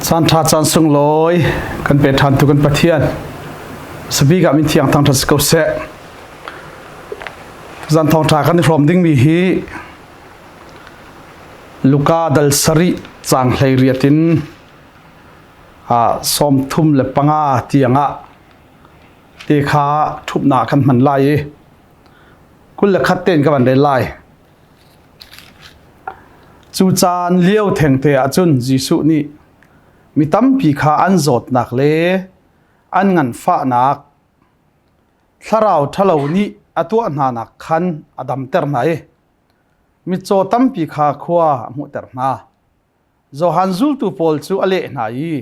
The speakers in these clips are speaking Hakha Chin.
Caan ṭha caan sunglawi kan pe ṭhan tu kan Pathian sabik ah min thiang thangṭhat si ko seh. Zan thawngṭha kan i hrawm dingmi hi Luka dal sarih caang 18 in 35 tiangah te kha ṭhupnak kan hman lai i 21 tein ka van rel lai. Cu caan lio thengte ah cun Jesuh nih mi tampi kha an zawtnak le an nganfahnak thlarau ṭhalo nih a tuah hnanak khan a damter hna i mitcaw tampi kha khua a hmuhter hna. Johan zultu pawl cu a leh hna i,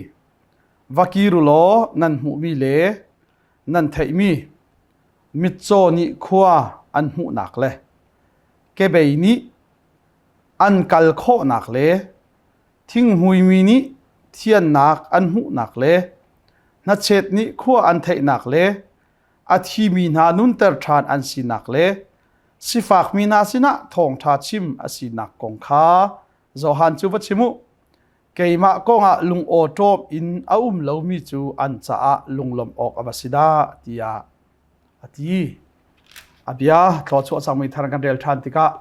Va kir u law nan hmuhmi le nan theihmi mitcaw nih khua an hmuhnak le kebei nih an kal khawhnak le thinghmuimi nih thiannak an hmuhnak le hnachet nih khua an theihnak le a thimi hna nunter ṭhan an sinak le sifakmi hna sinah thawngṭha chim a sinak kong kha Johan cu va chim u. Keimah kongah lungawṭawm in a um lomi cu an caah lunglawmh awk a va si dah tiah a ti. A bia thluachuah cangmi thar kan rel ṭhan tikah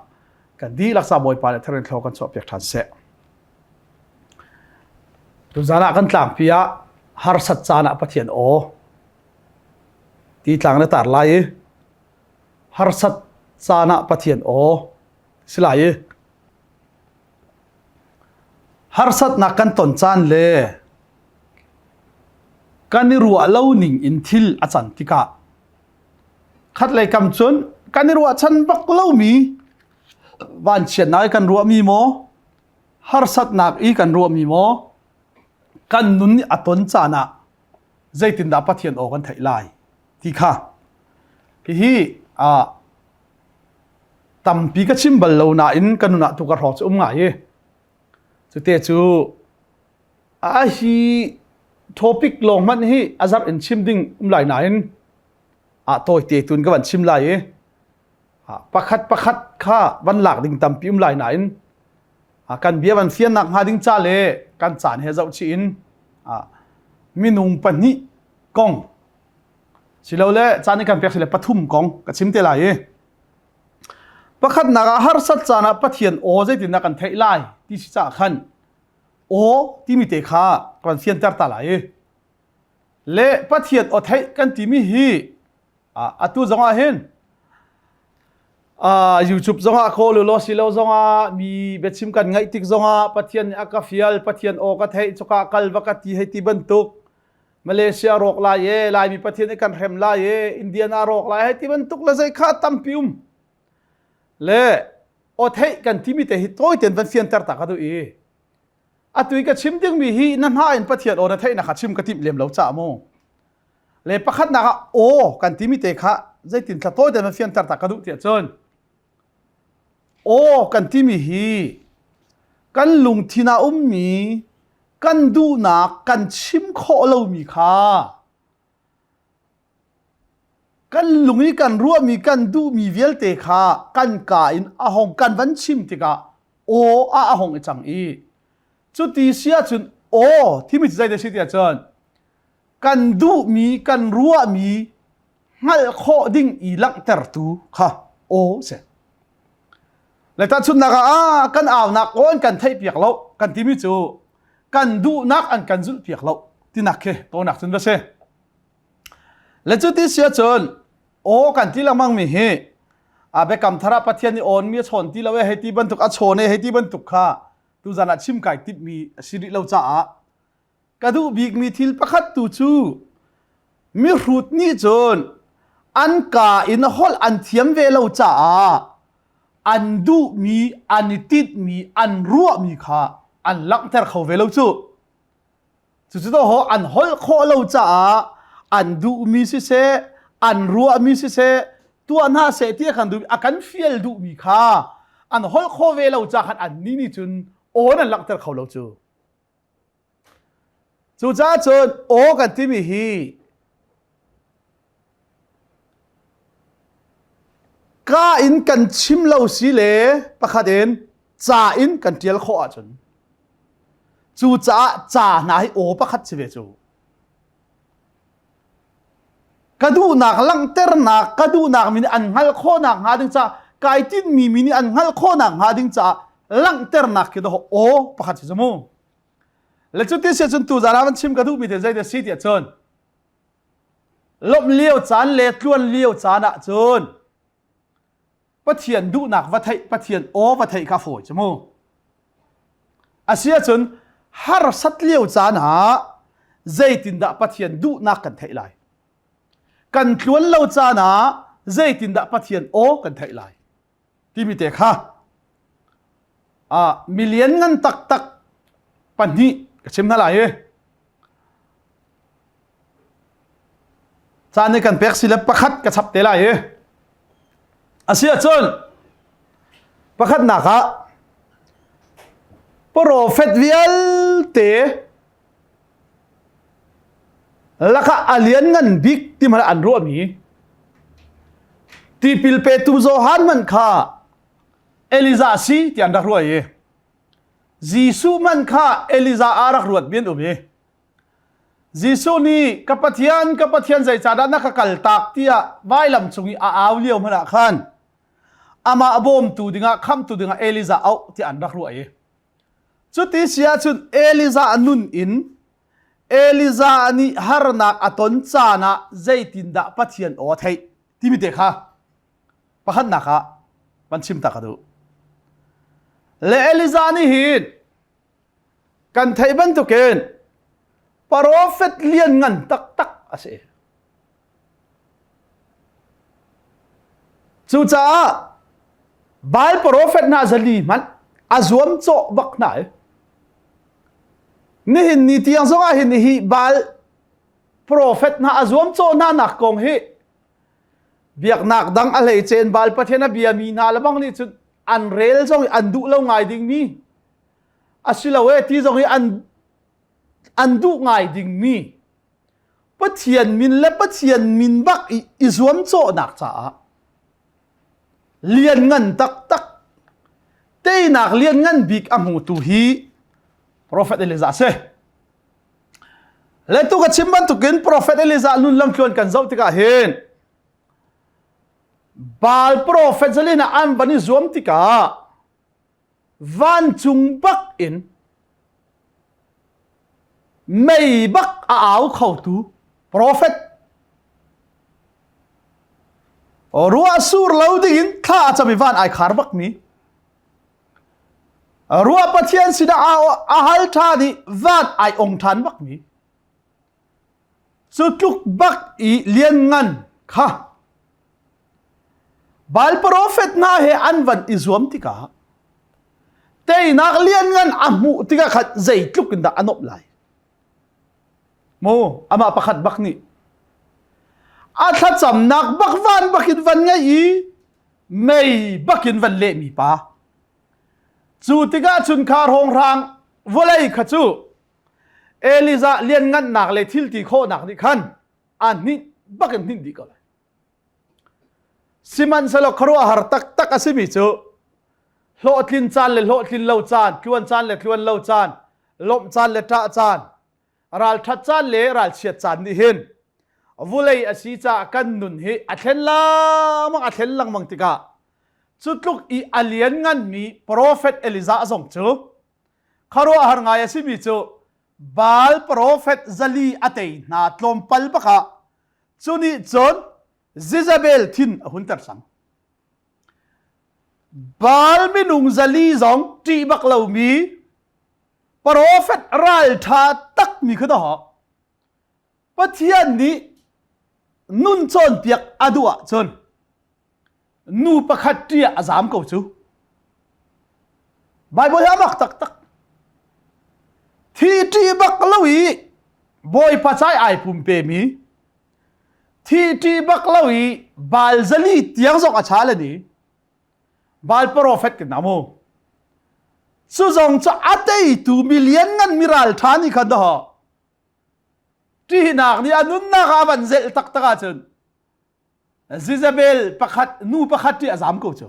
kan dihlak ca Bawipa le thar in thlaw kan chuahpiak ṭhan seh. Tuzan ah kan tlangpi ah harsat caan ah Pathian aw ti tlang na tar lai i harsat caan ah Pathian aw si lai i harsatnak kan ton caan le kan i ruah lo ning in thil a can tikah khatlei kam cun kan i ruahchan bak lomi vanchiatnak i kan ruahmi maw harsatnak i kan ruahmi maw kan nun nih a ton caan ah zeitindah Pathian aw kan theih lai ti kha hihi tampi ka chim bal lo nain ka nun ah tu ka hrawk cu um ngai i cute cu a hi topic lawng hmanh hi a zarh in chim ding um lai nain a tawi te tun ka van chim lai i pakhat pakhat kha van lak ding tampi um lai nain kan bia van fiannak hnga ding ca le kan caan he zoh chih in minung pahnih kong silole caan i kan pek sile pathum kong ka chim te lai i pakhatnak ah harsat caan ah Pathian aw zeitindah kan theih lai ti si caah khan aw timi te kha kan fianter ta lai i le Pathian aw theih kan timi hi atu zong ah hin YouTube zong ah call law si lo zong ah mi biachim kan ngaih tik zong ah Pathian nih a ka fial Pathian aw ka theih cuka kal va ka ti hei ti bantuk Malaysia rawk lai e Laimi Pathian nih kan hrem lai e Indiana rawk lai hei ti bantuk le zei kha tampi um le aw theih kan timi te hi tawi ten van fianter ta ka duh i atu i ka chim dingmi hi na hna in Pathian aw na theih na kha chim ka timh lem lo ca mu le pakhatnak ah aw kan timi te kha zeitin thla tawi ten van fianter ta ka duh tiah cun aw kan timi hi kan lungthin ah ummi kan duhnak kan chim khawh lomi kha kan lung i kan ruahmi kan duhmi vialte kha kan ka in a hong kan van chim tikah aw ah a hong i cang i cuti si ahcun aw thimi cu zei si tiah cun kan duhmi kan ruahmi hngalh khawh ding i langhtertu kha aw si Le tahchunhnak ah kan aunak aw an kan theihpiak lo kan timi cu kan duhnak an kan zulhpiak lo tinak khi tonak cun va si. Le cu ti si ahcun aw kan ti lengmang mi hi a biakam thar ah Pathian nih awn mi a chawn ti lo e hei ti bantuk a chawn e hei ti bantuk kha tuzan ah chim kai timhmi a si rih lo caah Ka duh bikmi thil pakhat tu cu mihrut nih cun an kaa in holh an thiam ve lo caah an duhmi, an i tinhmi, an ruahmi kha an langhter kho ve lo cu. Cucu to an holh khawh lo caah an duhmi siseh, an ruahmi siseh, tuah hna seh ti a kan duh a kan fial duhmi kha an holh khawh ve lo caah khan annih nih cun aw an langhter kho lo cu. Cucaah cun aw kan timi hi ka in kan chim lo si le pakhat in ca in kan ṭial khawh ahcun. Cucaah ca hna hi aw pakhat si ve cu. Ka duhnak langhternak, ka duhnak mi nih an hngalh khawhnak hnga ding caah, kai tinhmi mi nih an hngalh khawhnak hnga ding caah langhternak khi dawh aw pakhat si cu mu. Le cuti si cun tuzaan ah van chim ka duhmi te zei si tiah cun lawmh lio caan le tluan lio caan ah cun Pathian duhnak va theih Pathian aw va theih kha fawi cu mu. Asi ahcun harsat lio caan ah zeitindah Pathian duhnak kan theih lai? Kan tluan lo caan ah zeitindah Pathian aw kan theih lai? Timi te kha ah milian ngan taktak pahnih ka chim hna lai i Caan nih kan pek si le pakhat ka chap te lai i. A si ahcun pakhatnak ah profet vialte lakah a lianngan bik ti hmanh an ruahmi tipil petu Johan man kha Elijah si ti an rak ruah i Jesuh man kha Elijah a rak ruat mi an um i Jesuh nih ka Pathian, ka Pathian zeicahdah na ka kaltak tiah vailam cung i a au lio hmanh ah khan amah bawmtu dingah khamtu dingah Elijah auh tiah an rak ruah i cuti si ahcun Elijah nun in Elijah nih harnak a ton caan ah zeitindah Pathian aw a theih timi te kha pakhatnak ah van chim ta ka duh. Le Elijah nih hin Kan theih bantukin profet lianngan taktak a si. Cucaah Baal profet hna zali hmanh a zuamcawh bak hna i nihin ni tiang zongah hin hi Baal profet hna a zuamcawh hna nak kong hi biaknak dang a hleicen Baal pathian a biami hna le bang nih cun an rel zong i an duh lo ngai dingmi asilo e ti zong hi an an duh ngai dingmi Pathian min le Pathian min bak i i zuamcawhnak caah lianngan taktak teinak lianngan bik a hmutu hi Prophet Elijah si. Le tu ka chim bantukin Prophet Elijah nun lamtluan kan zoh tikah hin Baal prophet zalin ah an van i zuam tikah vancung bak in mei bak a au khotu profet ruah sur lo dingin thla a cam i van ai khar bak mi ruah pathian sinah a hal ṭhan i van ai ong ṭhan bak mi Cu tluk bak i lianngan kha Baal profet hna he an van i zuam tikah teinak lianngan a hmuh tikah khan zeitluk in dah a nuamh lai. Mu amah pakhat bak nih a thlacamnak bak van bakin van ngeih i mei bakin van lehmi pa. Cu tikah cun kha hrawnghrang vawlei kha cu Elijah lianngannak le thil ti khawhnak nih khan a hninh bak in hninh dih ko lai. Sihmanhsehlaw khuaruahhar taktak a simi cu hlawhtlin caan le hlawhtlin lo caan, tluan caan le tluan lo caan, lawmh caan le ṭah caan, ralṭhat caan le ralchiat caan nih hin vulei a si caah kan nun hi a thlen lengmang a thlen lengmang tikah cu tluk i a liannganmi profet Elijah zong cu Khuaruahhar ngai a simi cu Baal profet zali a tei hna tlawmpal bak ah cu nih cun Jezebel thin a hunter cang. Baal minung zali zong ṭih bak lomi profet ralṭha takmi kha dawh Pathian nih nun cawnpiak a duh ahcun nu pakhat ṭih ah a zaam ko cu. Bible hi a mak taktak. Thi ṭih bak lo i Bawipa cai ai pumpemi, thi ṭih bak lo i Baal zali tiang zong a chal ani. Baal prophet kan mu. Cu zong cu a teitu mi lianngan mi ralṭha nih khan dawh ṭihnak nih a nunnak ah a van zelh taktak ahcun Jezebel pakhat nu pakhat ṭih a zam ko cu.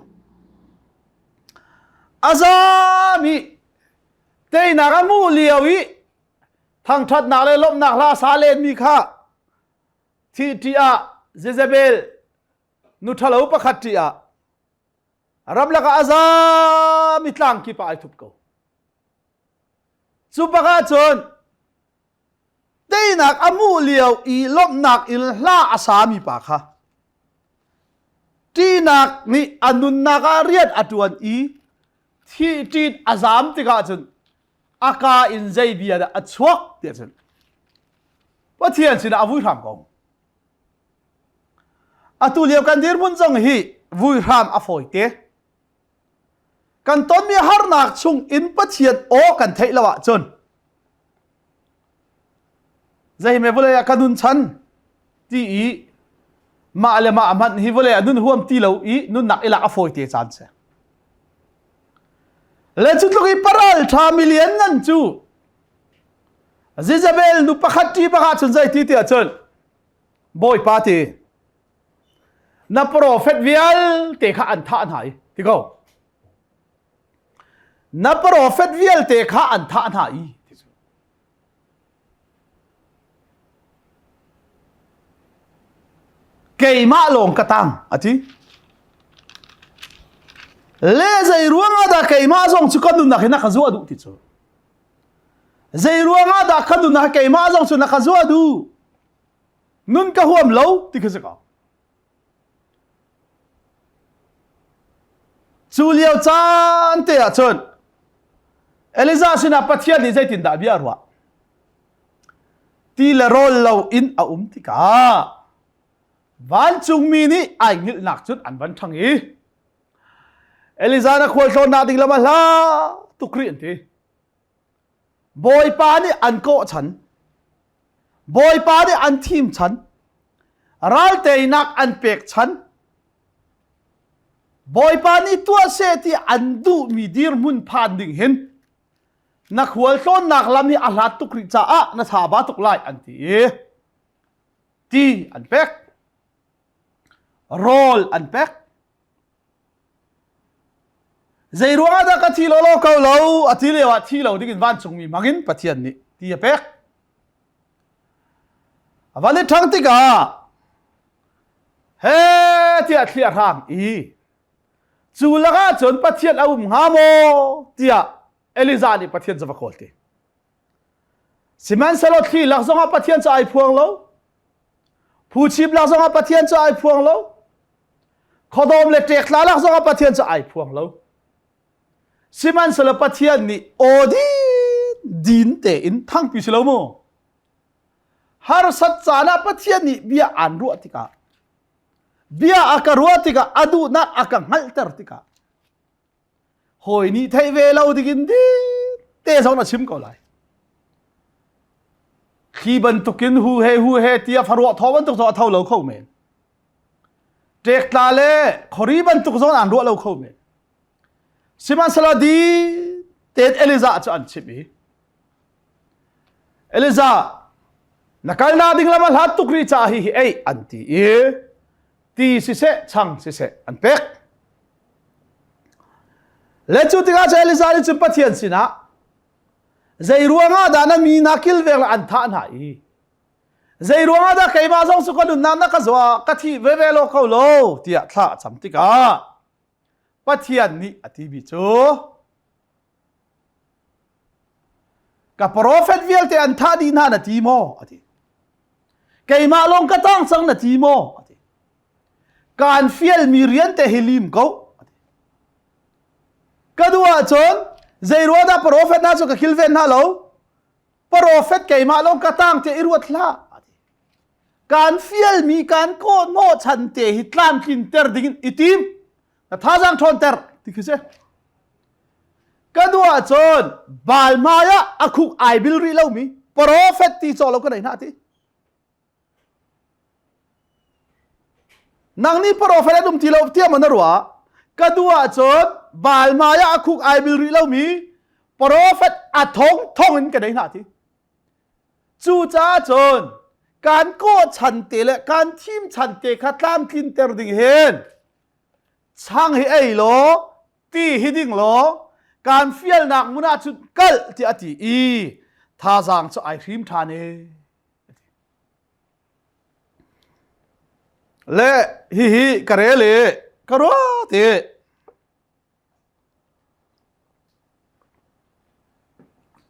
A zam i Teinak a hmuh lio i thangṭhatnak le lawmhnak hla sa lenmi kha thi ṭih ah Jezebel nu ṭhalo pakhat ṭih ah ramlak ah a zami tlang kip ah ai thup ko. Cu bak ahcun teinak a hmuh lio i lawmhnak in hla a sami pa kha ṭihnak nih a nunnak ah rian a ṭuan i thi ṭin a zaam tikah cun a kaa in zei bia dah a chuak tiah cun Pathian sinah a vui hram ko. Atu lio kan dirhmun zong hi vui hram a fawi te. Kan tonmi harnak chung in Pathian aw kan theih lo ahcun zeihme vawlei ah ka nun chan ti i mah le mah hmanh hi vawlei ah nun huam ti lo i nunnak i lak a fawi te caan si. Le cu tluk i paral ṭha milian ngan cu Jezebel nu pakhat ṭi bak ahcun zei ti tiah cun Bawipa ti na profet vialte kha an thah hna i ti ko na profet vialte kha an thah hna i ti cu keimah lawng ka tang a ti le zei ruangah dah keimah zong cu ka nunnak hi na ka zuah duh ti cu zei ruangah dah ka nunnak keimah zong cu na ka zuah duh nun ka huam lo ti khi si ko cu lio caan te ah cun Elijah sinah Pathian nih zeitindah bia a ruah ti le rawl lo in a um tikah vancungmi nih ai hngilhnak cun an van ṭhang i Elijah na khualtlawnnak ding lam a hla tuk rih an ti Bawipa nih an kawh chan Bawipa nih an thim chan ral teinak an pek chan Bawipa nih tuah seh ti an duhmi dirhmun phan ding hin na khualtlawnnak lam hi a hlat tuk rih caah na thaba tuk lai an ti i ti an pek rawl an pek Zei ruangah dah ka thi lawlaw ko lo a ti lio ah thi lo ding in vancungmi hmangin Pathian nih ti a pek. A van i ṭhang tikah he tiah thli a hrang i cu lakah cun Pathian a um hnga maw tiah Elijah nih Pathian cu va kawl ti. Sihmanhsehlaw thli lak zongah Pathian cu ai phuang lo. Phuchip lak zongah Pathian cu ai phuang lo. Khuadawm le ṭektla lak zongah Pathian cu ai phuang lo. Sihmanhsehlaw Pathian nih aw din din tein thangpi si lo mu. Harsat caan ah Pathian nih bia aan ruah tikah bia a ka ruah tikah a duhnak a ka hngalhter tikah hawi nih theih ve lo dingin te zong na chim ko lai thli bantukin hu he hu he tiah faruah thaw bantuk zong a tho lo kho men ṭektla le khori bantuk zong an ruah lo kho men sihmanhsehlaw di ten Elijah cu an chimh i Elijah na kalnak ding lam a hlat tuk rih caah hi hi ei an ti i ti siseh chang siseh an pek Le cu tikah cu Elijah nih cun Pathian sinah zei ruangah dah na mi hna kilveng le an thah hna i zei ruangah dah keimah zong cu ka nunnak na ka zuah ka thi veve lo ko lo tiah thla a cam tikah Pathian nih a timi cu ka profet vialte an thah dih hna na ti maw a ti keimah lawng ka tang cang na ti maw a ti kaan fialmi rian te hi lim ko ka duh ahcun zei ruah dah profet hna cu ka kilven hna lo profet keimah lawng ka tang te i ruat hlah kaan fialmi kaan kawh hnawh chan te hi tlamtlinter ding in i tim na thazaang ṭhawnter ti khi si ka duh ahcun baal hmai ah a khuk ai bil rih lomi profet ti cawk lo ka nei hna ti Nang nih profet an um ti lo tiah maw na ruah? Ka duh ahcun baal hmai ah a khuk ai bil rih lomi profet a thong thong in ka nei hna ti. Cucaah cun kan kawh chan te le kan thim chan te kha tlamtlinter ding hin chang hi ei law ti hi ding law. Kaan fialnak hmun ah cun kal tiah a ti i thazaang cu ai hrim ṭhan e. Le hihi ka rel i ka ruat i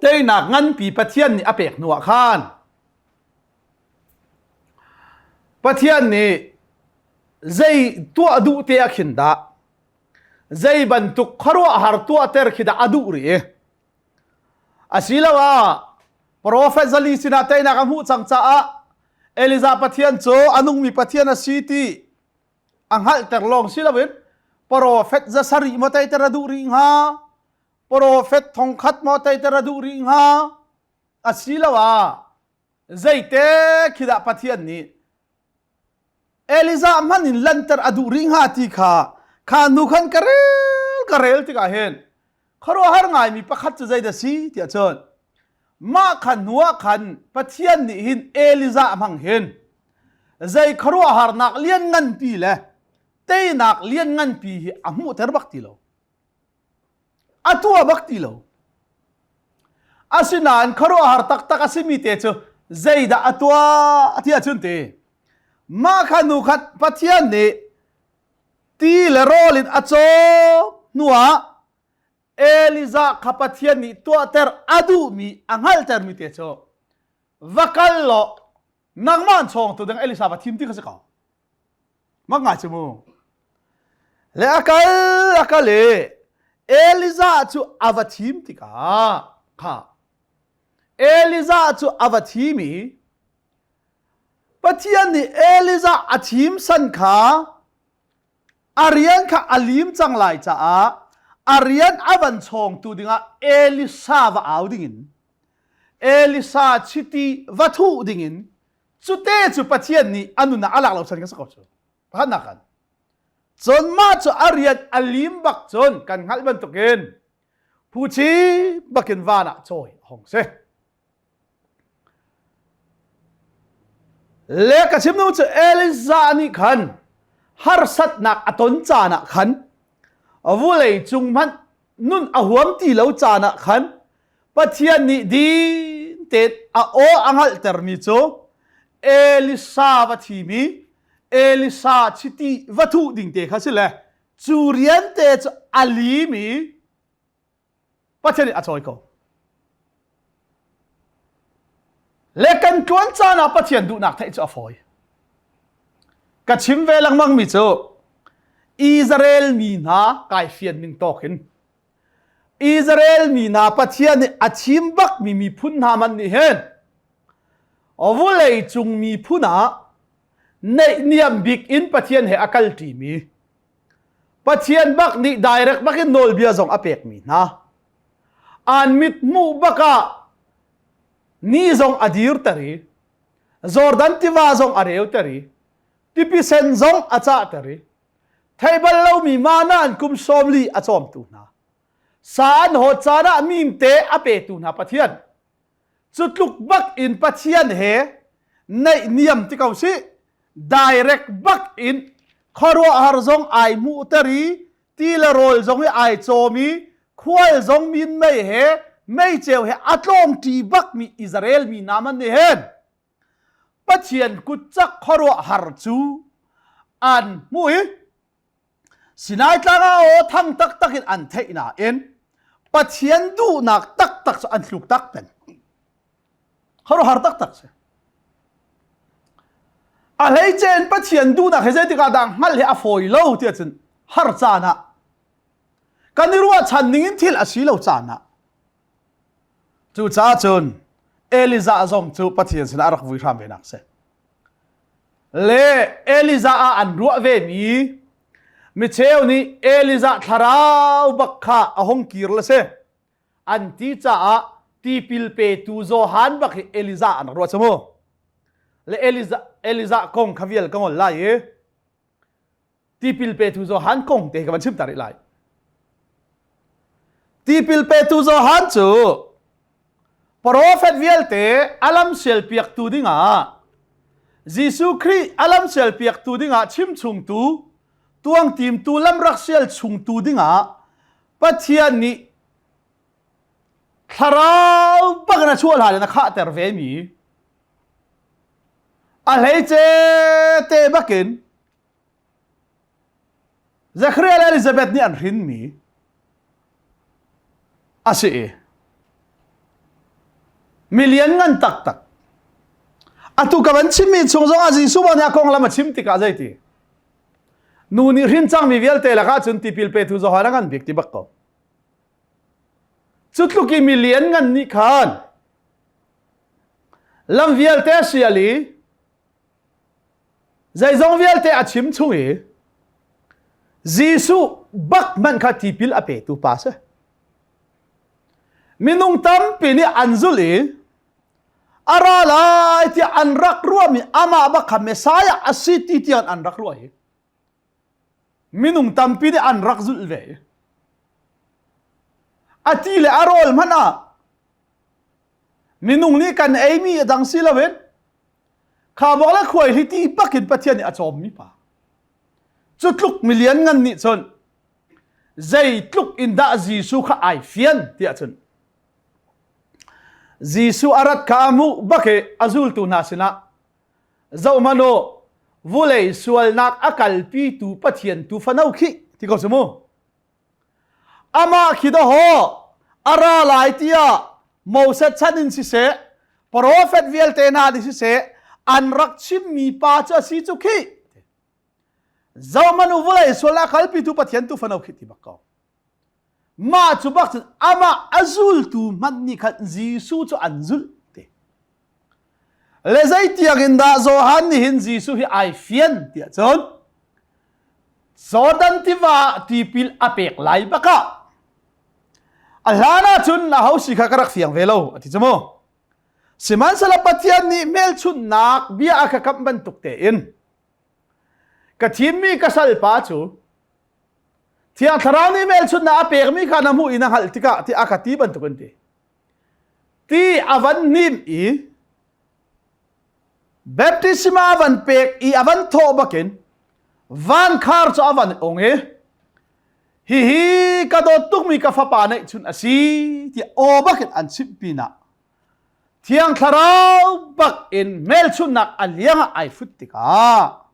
Teinak nganpi Pathian nih a pek hnuah khan Pathian nih zei tuah duh te ah khin dah zei bantuk khuaruahhar tuahter khi dah a duh rih i asiloah profet zali sinah teinak a hmuh cang caah Elijah Pathian cu a nungmi Pathian a si ti a hngalhter lawng si loin profet zasarih maw teiter a duh rih hnga profet thongkhat maw teiter a duh rih hnga asiloah zeite khi dah Pathian nih Elijah hman in lanter a duh rih hnga ti kha kha nu khan ka rel ka rel tikah hin khuaruahhar ngaimi pakhat cu zeidah si tiah cun mah kha hnu ah khan Pathian nih hin Elijah hmang hin zei khuaruahharnak liannganpi le teinak liannganpi hi a hmuhter bak ti lo. A tuah bak ti lo. Asinain khuaruahhar taktak a simi te cu zeidah a tuah ti ahcun ti mah kha nu khat Pathian nih ti le rawl in a cawm hnuah Elijah kha Pathian nih tuahter a duhmi a hngalhtermi te cu va kal law nangmah an chawngtu ding Elisa va thim ti kha si ko. Mak ngai cu mu. Le a kal a kal i Elijah cu a va thim tikah kha Elijah cu a va thim i Pathian nih Elijah a thim san kha a rian kha a lim cang lai caah a rian a van chawngtu dingah Elisa va au dingin Elisa chiti va thuh dingin cute cu Pathian nih a nun ah a lak lo chan kan si ko cu pakhatnak kan cun mah cu a rian a lim bak cun kan hngalh bantukin phuchi bakin van ah cawi a hong si Le ka chim nu cu Elijah nih khan harsatnak a ton caan ah khan vulei cung hmanh nun a huam ti lo caan ah khan Pathian nih din tein a aw a hngalhtermi cu Elisa va thimi Elisa chiti va thuh ding te kha si le cu rian te cu a lim i Pathian nih a cawi ko. Le kan ṭuan caan ah Pathian duhnak theih cu a fawi. Ka chim ve lengmang mi cu Israel mi hna kai fian ning tawk in Israel mi hna Pathian nih a thim bakmi miphun hna man nih hin vulei cung miphun ah neihniam bik in Pathian he a kalṭimi Pathian bak nih direct bak in nawlbia zong a pekmi hna. An mit hmuh bak ah ni zong a dirter i Jordan tiva zong a reuter i tipi sen zong a cahter i thei bal lomi mana an kum 40 a cawmtu hna. Sa an hawt caan ah mimte a petu hna Pathian. Cu tluk bak in Pathian he naihniam ti ko sih direct bak in khuaruahhar zong ai hmuhter i ti le rawl zong i ai cawm i khual zong min mei he meiceu he a tlawngṭi bakmi Israel mi hna man nih hin Pathian kutcak khuaruahhar cu an hmuh i Sinai tlang ah aw thang taktak in an theih nain Pathian duhnak taktak cu an tluk tak peng. Khuaruahhar taktak si. A hleice in Pathian duhnak hi zeitik ah dah hngalh hi a fawi lo tiah cun har caan ah kan i ruahchan ning in thil a si lo caan ah cucaah cun Elijah zong cu Pathian sinah a rak vui hram ve nak si. Le Elijah ah an ruah ve mi micheu nih Elijah thlarau bak kha a hong kir la si. An ti caah tipil petu Johan bak hi Elijah an rak ruah cu mu. Le Elijah, Elijah kong kha vial ka ngol lai i tipil petu Johan kong te ka van chim ta rih lai. Tipil petu Johan cu profet vialte alam sial piaktu dingah Jesuh Khrih alam sial piaktu dingah chim chungtu tuang timtu lam rak sial chungtu dingah Pathian nih. Thlarau bak in a chuah hlan in a khahter ve mi a hleice te bakin Zechariah le Elizabeth nih an hrinmi a si i mi lianngan taktak. Atu ka van chimmi chung zong ah Jesuh nih a konglam a chim tikah zeiti? Nu nih hrin cangmi vialte lakah cun tipil petu Johan a ngan bik ti bak ko. Cu tluk i mi lianngan nih khan lam vialte a sial i Zeizong vialte a chim chung i Jesuh bak hmanh kha tipil a petu pa si. Minung tampi nih an zulh i a ra lai tiah an rak ruahmi amah bak kha Messiah a si ti tiang an rak ruah i minung tampi nih an rak zulh ve. A ti le a rawl hmanh ah minung nih kan eimi a dang si loin Khabawk le khuai hi ti bak in Pathian nih a cawmmi pa. Cu tluk milian ngan nih cun zeitluk in dah Jesuh kha ai fian tiah cun Jesuh a rat kha a hmuh bak i a zultu hna sinah zohhmanh u vulei sualnak a kalpitu Pathian tu fano khi ti ko si mu Amah khi dawhaw a ra lai tiah Moses chan in siseh, profet vialte hna nih siseh, an rak chimmi pa cu a si cu khih. Zohmanh u vawlei sual a kalpitu Pathian tu fano khi ti bak ko. Mah cu bak cun amah a zultu hmanh nih khan Jesuh cu an zulh ti. Le zeitiang in dah Johan nih hin Jesuh hi ai fian tiah cun Jordan tiva tipil a pek lai bakah a hlan ahcun a ho si kha ka rak fiang ve lo a ti cu mu. Sihmanhsehlaw Pathian nih hmelchunhnak bia a ka kamh bantuk tein ka thimmi ka salpa cu Thiang Thlarau nih hmelchunhnak a pekmi kha na hmuh i na hngalh tikah ti a ka ti bantuk in ti. Ti a van hnim i baptisma a van pek i a van thawh bakin vankhar cu a van ong i hihi ka dawt tukmi ka fapa neih chun a si tiah aw bakin an chimh pinah Thiang Thlarau bak in hmelchunhnak a liang ah ai fut tikah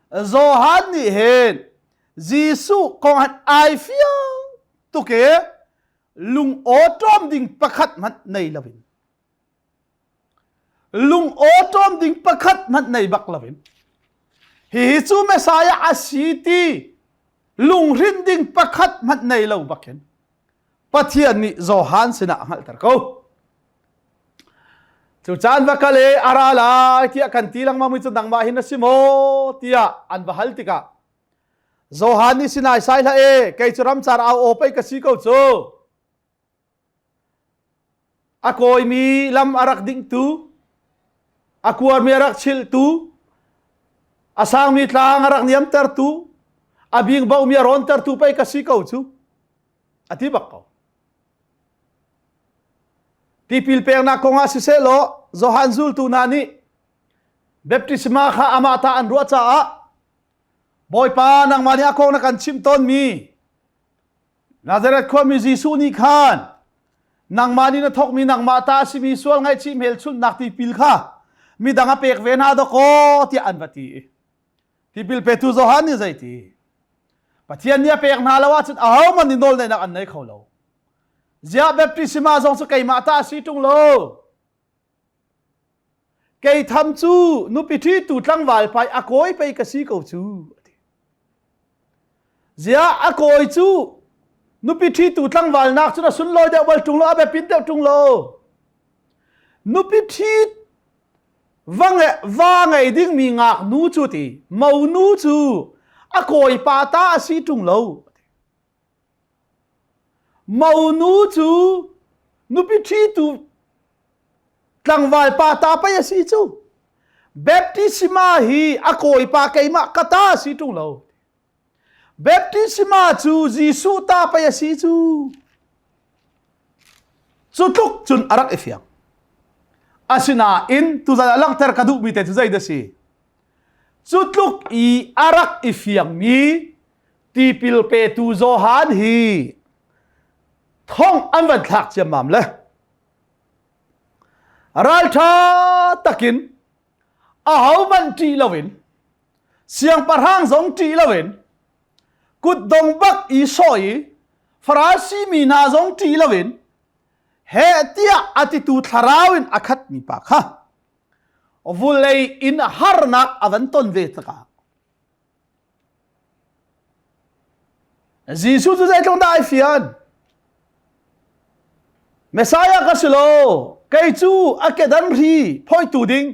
Johan nih hin Jesuh kong han ai fiang tuk i lung awṭawm ding pakhat hmanh nei loin lung awṭawm ding pakhat hmanh nei bak loin hihi cu Messiah a si ti lunghrinh ding pakhat hmanh nei lo bakin Pathian nih Johan sinah a hngalhter ko. Cu caan va kal i a ra lai tiah kan ti lengmang mi cu nangmah hin a si maw tiah an va hal tikah Johan nih sinai sai hlah e kei cu ramcar au aw pei ka si ko cu a kawimi lam a rak dingtu a kuarmi a rak chilhtu a sangmi tlang a rak niamtertu a bingbomi a rawntertu pei ka si ko cu a ti bak ko tipil peknak kongah siseh law Johan zultu hna nih baptisma kha amah ta an ruah caah Bawipa nangmah nih a kong na kan chimh tawnmi Nazareth khuami Jesuh nih khan nangmah nih na thawkmi nangmah ta a simi sual ngaihchih hmelchunhnak tipil kha midang a pek ve hna dawkaw tiah an va ti i tipil petu Johan nih zeiti Pathian nih a pek hna lo ahcun ahohmanh nih nawlneihnak an nei kho lo ziah baptisma zong cu keimah ta a si ṭung lo Kei tham cu nupi ṭhitu tlangval pai a kawi pei ka si ko cu. Ziah a kawi cu nupi ṭhitu tlangval nak cun a sunlawi deuh bal ṭung lo, a biapit deuh ṭung lo. Nupi ṭhi va nge, va ngei dingmi ngaknu cu ti, monu cu a kawipa ta a si ṭung lo. Monu cu nupi ṭhitu tlangval pa ta pei a si cu. Baptisma hi a kawipa keimah ka ta a si ṭung lo. Baptisma cu Jesuh ta pei a si cu. Cu tluk cun a rak i fiang. Asinain tuzan ah langhter ka duhmi te cu zei dah si? Cu tluk i a rak i fiangmi tipil petu Johan hi thong an van thlak ciammam le. Ralṭha takin ahohmanh ṭih loin siangpahrang zong ṭih loin kutdong bak i sawh i Farasi mi hna zong ṭih loin heh tiah a titu thlarau in a khatmi pa kha vulei in harnak a van ton ve tikah Jesuh cu zeitluk dah ai fian? Messiah ka si lo. Kei cu a kedan hri phoitu ding,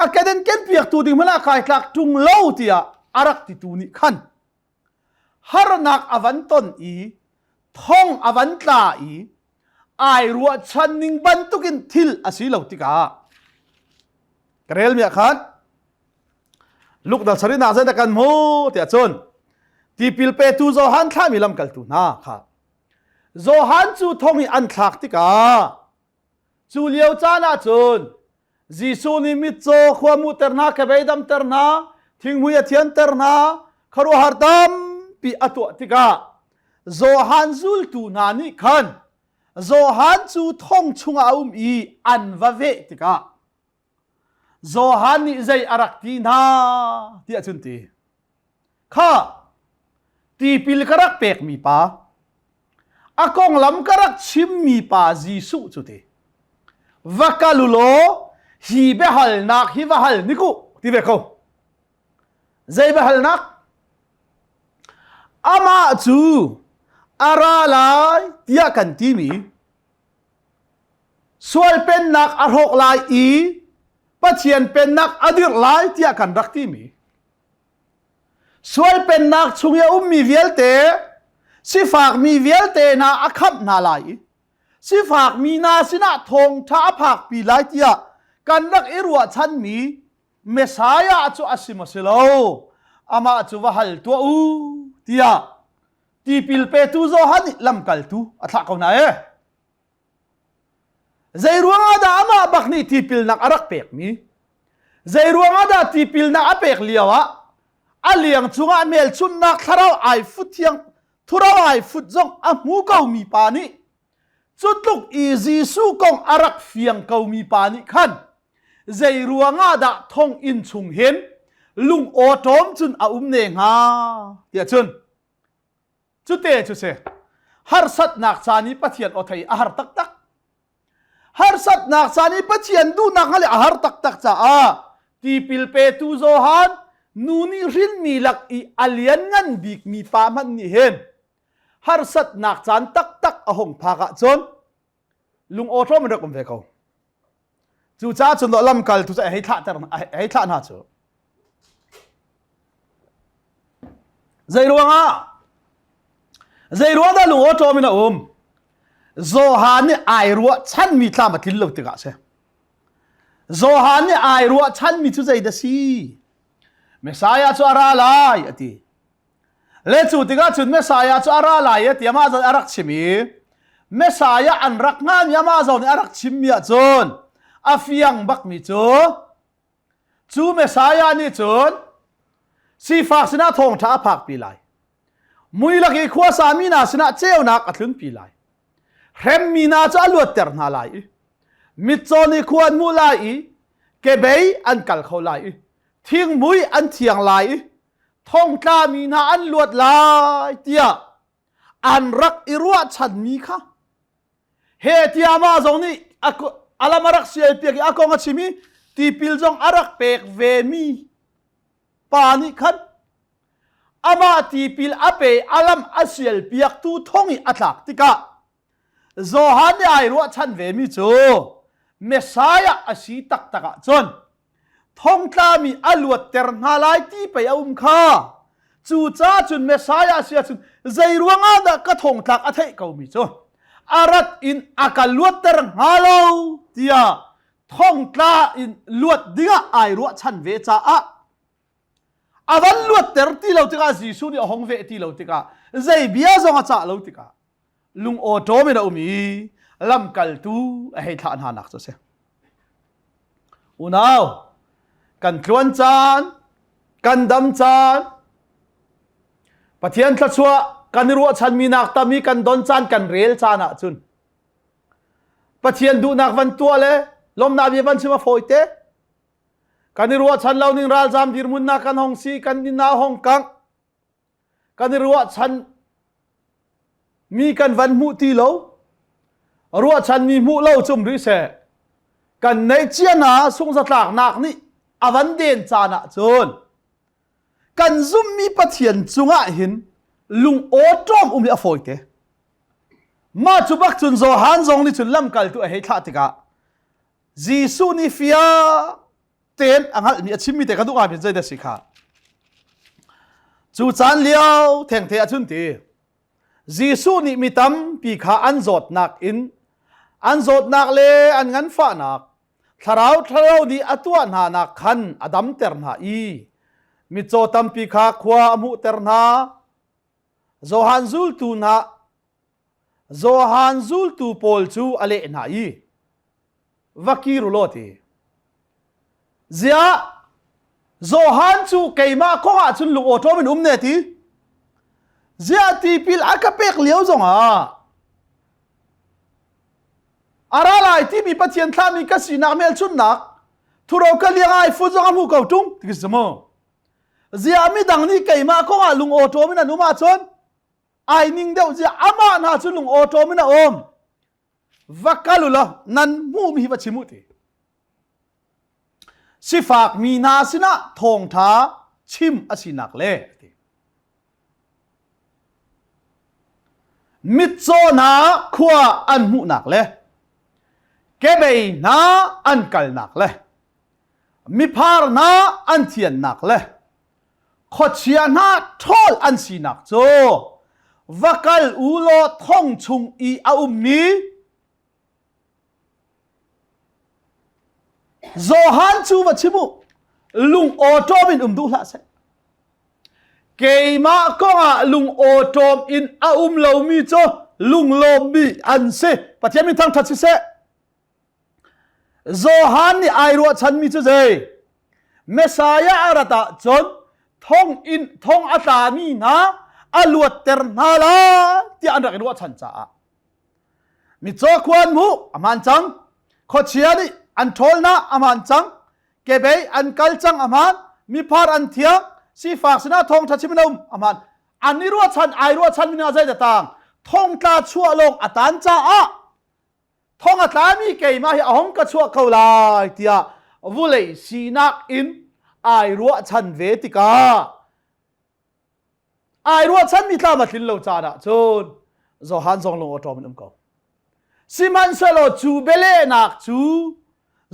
a kedan kenpiaktu ding hmanh ah kai tlak ṭung lo tiah a rak titu nih khan harnak a van ton i thong a van tla i ai ruahchan ning bantukin thil a si lo tikah ka rel mi ah khan Luke dal sarihnak zeidah kan hmu tiah cun tipil petu Johan thlahmi lamkaltu hna kha Johan cu thong i an thlak tikah cu lio caan ah cun Jesuh nih mitcaw khua muhter hna kebei damter hna thinghmui a thianter hna khuaruahhar tampi a tuah tikah Johan zultu hna nih khan Johan cu thong chungah a um i an va veh tikah Johan nih zei a rak ti hna tiah cun ti. Kha tipil ka rak pekmi pa, a konglam ka rak chimmi pa Jesuh cu ti. Va kal u law hi biahalnak hi va hal niku ti ve ko. Zei biahalnak? Amah cu a ra lai tiah kan timi Sual pennak a hrawk lai i Pathian pennak a dirh lai tiah kan rak timi. Sual pennak chung i a ummi vialte, sifakmi vialte hna a khamh hna lai i sifakmi hna sinah thawngṭha a phakpi lai tiah kan rak i ruahchanmi Messiah cu a si maw si lo amah cu va hal tuah u tiah tipil petu Johan nih lamkaltu a thlah ko hna e. Zei ruangah dah amah bak nih tipilnak a rak pekmi? Zei ruangah dah tipilnak a pek lio ah a liang cungah hmelchunhnak thlarau ai fut thiang thurau ai fut zong a hmu komi pa nih cu tluk i Jesuh kong a rak fiang komi pa nih khan zei ruangah dah thonginn chung hin lung awṭawm cun a um ne hnga tiah cun Cute cu si. Harsatnak caan i Pathian aw thei a har taktak. Harsatnak caan i Pathian duhnak hngalh a har taktak caah tipil petu Johan nu nih hrinmi lak i a lianngan bikmi pa hmanh nih hin harsatnak caan taktak a hung phak ahcun lung awṭawm in rak um ve ko. Cucaah cun lamkaltu cu a hei thlah hei thlah hna cu. Zei ruangah? Zei ruang dah lung awṭawm in a um? Johan nih ai ruahchanmi tlam a tlin lo tikah si. Johan nih ai ruahchanmi cu zei dah si? Messiah cu a ra lai a ti. Le cu tikah cun Messiah cu a ra lai e tiah amah zong a rak chim i Messiah an rak hngami amah zong nih a rak chimmi ahcun a fiang bakmi cu cu Messiah nih cun sifak sinah thawngṭha a phakpi lai. Mui lak i khuasa mi hna sinah ceunak a tlunpi lai. Hremmi hna cu a luatter hna lai i mitcaw nih khua an hmuh lai i kebei an kal kho lai i thingmui an thiang lai i thongtlami hna an luat lai tiah an rak i ruahchanmi kha he tiah mah zong nih a lam a rak sialpiak i a kong a chim i tipil zong a rak pek vemi pa nih khan amah tipil a pe a lam a sialpiaktu thong i a tlak tikah Johan nih ai ruahchan vemi cu Messiah a si taktak ahcun thongtlami a luatter hna lai ti pei a um kha. Cucaah cun Messiah a si ahcun zei ruangah dah ka thongtlak a theih komi cu a rat in a ka luatter hnga lo tiah thongtla in luat dingah ai ruahchan ve caah a van luatter ti lo tikah Jesuh nih a hong ve ti lo tikah zei bia zong a cah lo tikah lung awṭawm in a um i lamkaltu a hei thlah hna nak cu a si. Unau, kan tluan caan, kan dam caan, Pathian thluachuah kan i ruahchanmi nak tam i kan don caan kan rel caan ahcun Pathian duhnak van tuah le Lawmnak bia van chim a fawi te. Kan i ruahchan lo ning ralzam dirhmun na kan hong si, kan inn ah hong kang. Kan i ruahchan mi kan van hmuh ti lo. Ruahchan mi hmuh lo cum rih seh. Kan neih cia hna sungzatlaknak nih a van den caan ah cun kan zumhmi Pathian cungah hin lung awṭawm um hi a fawi te. Mah cu bak cun Johan zong nih cun lamkaltu a hei thlah tikah Jesuh nih fiang tein a hngalhmi a chimmi te ka duh ngai zei dah si kha. Cu caan lio thengte ah cun ti Jesuh nih mi tampi kha an zawtnak in an zawtnak le an nganfahnak thlarau ṭhalo nih a tuah hna nak khan a damter hna i mitcaw tampi kha khua a hmuhter hna. Johan zultu hna Johan zultu pawl cu a leh hna i va kir u law ti. Ziah Johan cu keimah kong ah cun lung awṭawm in um ne ti. Ziah tipil a ka pek lio zongah A ra lai timi Pathian thlahmi ka sinak hmelchunhnak thuro ka liang ai fu zong a hmu ko ṭung ti si mu. Ziah midang nih keimah kongah lung awṭawm in an um ahcun ai ning deuh ziah amah hna cu lung awṭawm in a um. Va kal u law nan hmuhmi hi va chim u ti. Sifak mi hna sinah thawngṭha chim a sinak le ti. Mitcaw hna khua an hmuhnak le kebei hna an kalnak le miphar hna an thiannak le khuachia hna ṭhawl an sinak cu va kal u law thong chung i a ummi Johan cu va chim u lung awṭawm in um duh hlah seh keimah kongah lung awṭawm in a um lomi cu lunglawmmi an si Pathian min thangṭhat siseh Johan nih ai ruahchanmi cu zei Messiah a rat ahcun thong in thong a tlami hna a luatter hna lai tiah an rak i ruahchan caah Mitcaw khua an hmuh a hmaan cang. Khuachia nih an ṭhawlnak a hmaan cang. Kebei an kal cang a hmaan. Miphar an thiang. Sifak sinah thawngṭha chim in a um a hmaan. An i ruahchan ai ruahchan mi hna zei dah tang thongtla chuah lawng a tan caah thong a tlami keimah hi a hong ka chuah ko lai tiah vulei sinak in ai ruahchan ve tikah Ai ruahchanmi tlam a tlin lo caan ah cun Johan zong lung awṭawm in um ko. Sihmanhsehlaw cu bialehnak cu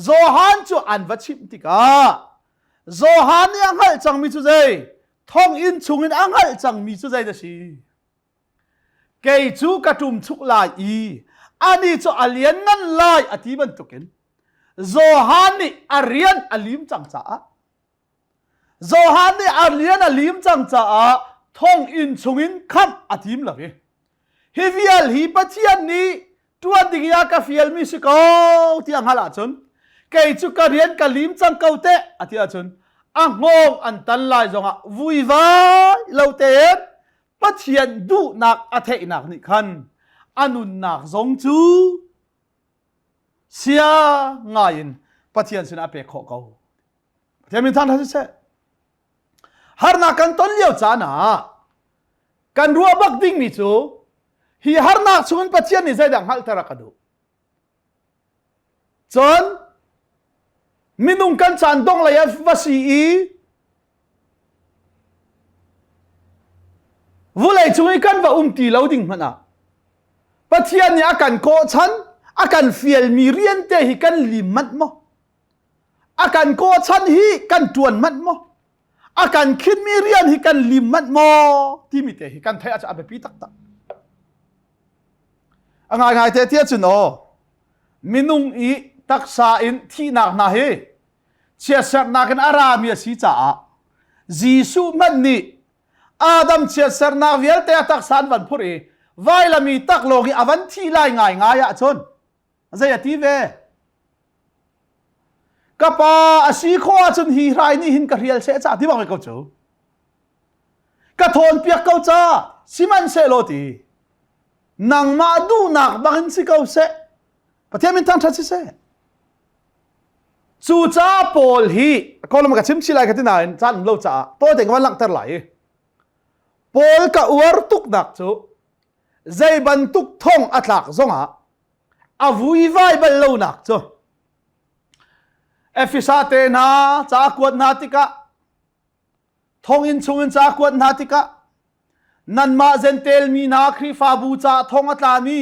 Johan cu an va chimh tikah Johan nih a hngalh cangmi cu zei? Thonginn chungin a hngalh cangmi cu zei dah si? Kei cu ka ṭum chuk lai i ani cu a lianngan lai a ti bantukin Johan nih a rian a lim cang caah Johan nih a rian a lim cang caah thonginn chungin khamh a tim lo i hi vial hi Pathian nih ṭuan ding i a ka fialmi si ko ti a hngalh ahcun kei cu ka rian ka lim cang ko teh a ti ahcun a hngawng an tan lai zongah vuivai lo tein Pathian duhnak a theihnak nih khan a nunnak zong cu sia ngai in Pathian sinah a pek khawh ko. Pathian min thangṭhat siseh. Harnak kan ton lio caan ah kan ruah bak dingmi cu hi harnak chungin Pathian nih zeidah hngalhter a ka duh. Cun minung kan caan dong lei ah va si i vulei cung i kan va um ti lo ding hmanh ah Pathian nih a kan kawhchan a kan fialmi rian te hi kan lim manh maw? A kan kawhchan hi kan ṭuan manh maw? A kan khinmi rian hi kan lim manh maw? Timi te hi kan theih ahcun a biapi taktak. A ngaingai te tiah cun aw, minung i taksa in thihnak hna hi chiatserhnak in a rami a si caah Jesuh hmanh nih Adam chiatserhnak vialte a taksa an van phurh i vailam i taklawng i a van thih lai ngaingai ahcun Zei a ti ve? Ka pa a si khawh ahcun hi hrai nih hin ka hrial seh ca ti bak ko cu. Ka thawn piak ko ca sihmanhsehlaw ti nangmah duhnak bangin si ko seh. Pathian min thangṭhat si seh. Cu ca pawl hi kawlam ka chim chih lai ka ti nain caan um lo caah tawi tein ka van langhter lai i Paul ka uar tuknak cu zei bantuk thong a tlak zongah a vuivai bal lonak cu Efesa te hna ca kuat hna tikah thonginn chungin ca kuat hna tikah nanmah Gentel mi hna Khrihfabu ca thong a tlami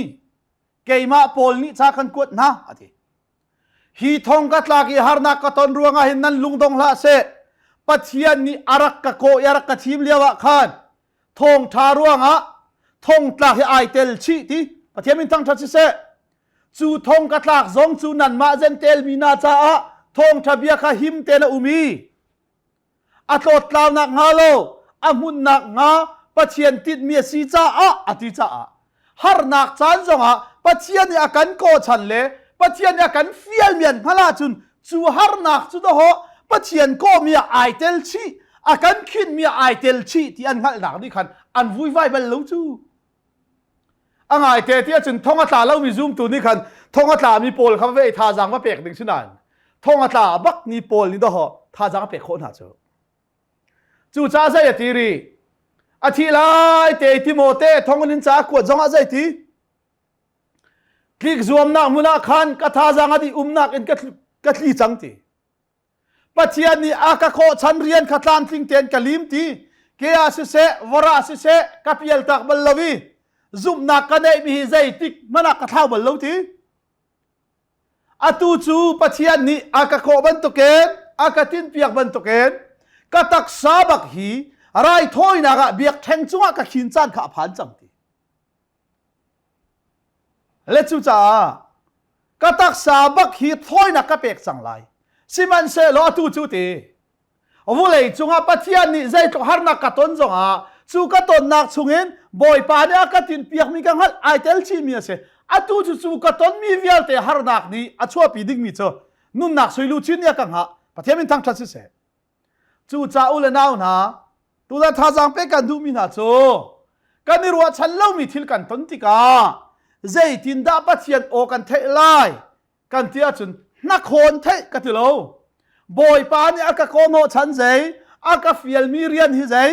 keimah Paul nih ca kan kuat hna a ti. Hi thong ka tlak i harnak ka ton ruangah hin nan lungdong hlah seh. Pathian nih a rak ka kawh i a rak ka thim lio ah khan thawngṭha ruangah thongtlak hi ai tel chih ti Pathian min thangṭhat siseh. Cu thong ka tlak zong cu nanmah Gentel mi hna caah thawngṭha bia kha him tein a um i a tlawttlau hnga lo a hmunhnak hnga Pathian tinhmi a si caah a ti caah harnak caan zongah Pathian nih a kan kawchan le Pathian nih a kan fialmi an hngalh ahcun cu harnak cu dawhawh Pathian kawhmi ah ai tel chih a kan khinmi ah ai tel chih ti an hngalhnak nih khan an vuivai bal lo cu a ngaite ti ahcun thong a tla lomi zumtu nih khan thong a tlami pawl kha ve thazaang va pek ding si nain thong a tla bak ni pawl nih dawh thazaang a pek khawh hna cu cucaah zei a ti rih a thi lai te Timote thong in ca kuat zong ah zei ti tlik zuamnak hmun ah khan ka thazaang a dih umnak in ka tli cang ti Pathian nih a ka khawhchan rian kha tlamtling tein ka lim ti ke ah siseh vor ah siseh ka pial tak bal lo i zumhnak ka neihmi hi zeitik hmanh ah ka thlau bal lo ti atu cu Pathian nih a ka khawh bantukin a ka tinpiak bantukin ka taksa bak hi raithawinak ah biakṭheng cungah ka khin caan kha a phan cang ti Le cucaah ka taksa bak hi thawinak ka pek cang lai. Sihmanhsehlaw atu cu ti vulei cungah Pathian nih zeitluk harnak ka ton zongah cu ka tonnak chungin Bawipa nih a ka tinpiakmi ka hngalh ai tel chihmi a si. Atu cu cu ka tonmi vialte harnak nih a chuahpi dingmi cu nunnak suiluchin nih a ka hngah. Pathian min thangṭhat siseh. Cucaah u le nau hna, tuzan thazaang pek kan duhmi hna cu kan i ruahchan lomi thil kan ton tikah zeitindah Pathian aw kan theih lai kan ti ahcun hnakhawn theih ka ti lo. Bawipa nih a ka kawhnawhchan zei, a ka fialmi rian hi zei,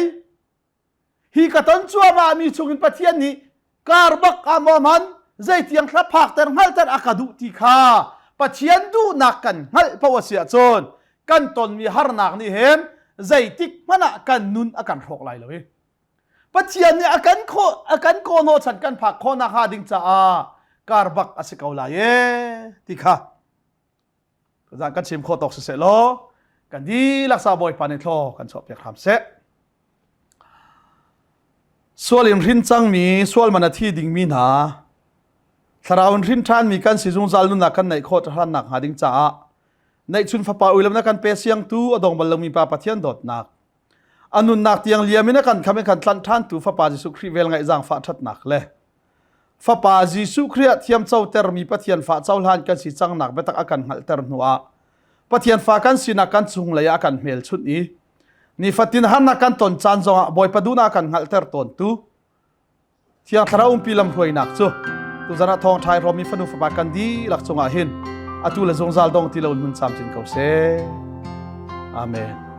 Hi ka ton cuahmah mi chungin Pathian nih kar bak ah maw hman zeitiang thla phakter hngalhter a ka duh ti kha Pathian duhnak kan hngalh paoh a si ahcun kan tonmi harnak nih hin zeitik hmanh ah kan nun a kan hrawk lai lo i Pathian nih a kan khawh a kan kawhnawh chan kan phak khawhnak hnga ding caah kar bak a si ko lai ee ti kha Zan kan chim khawh tawk siseh law kan dihlak sa Bawipa nih thlaw kan chuah piak hram seh. Sual in hrin cangmi, sual man a thi dingmi hna, thlarau in hrin ṭhanmi kan si zungzal nunnak kan neih khawh ṭhan nak hnga ding caah neihchun fapa uilam na kan pe siangtu a dong bal lomi pa Pathian dawtnak a nunnak tiang liam in a kan kham in kan tlanh ṭhantu fapa Jesuh Khrih vel ngaih zaangfah ṭhatnak le Fapa Jesuh Khrih ah thiamcotermi Pathian fa cohlan kan si cangnak biatak a kan hngalhter hnuah Pathian fa kan sinak kan chunglei ah a kan hmelchunh i nifatin harnak kan ton caan zongah Bawipa duhnak a kan hngalhter tawntu Thiang Thlarau umpi lamhruainak cu tuzan ah thawngṭha i hrawmmi fanu fapa kan dihlak cungah hin atu le zungzal dong ti lo in hmun camcin ko seh. Amen.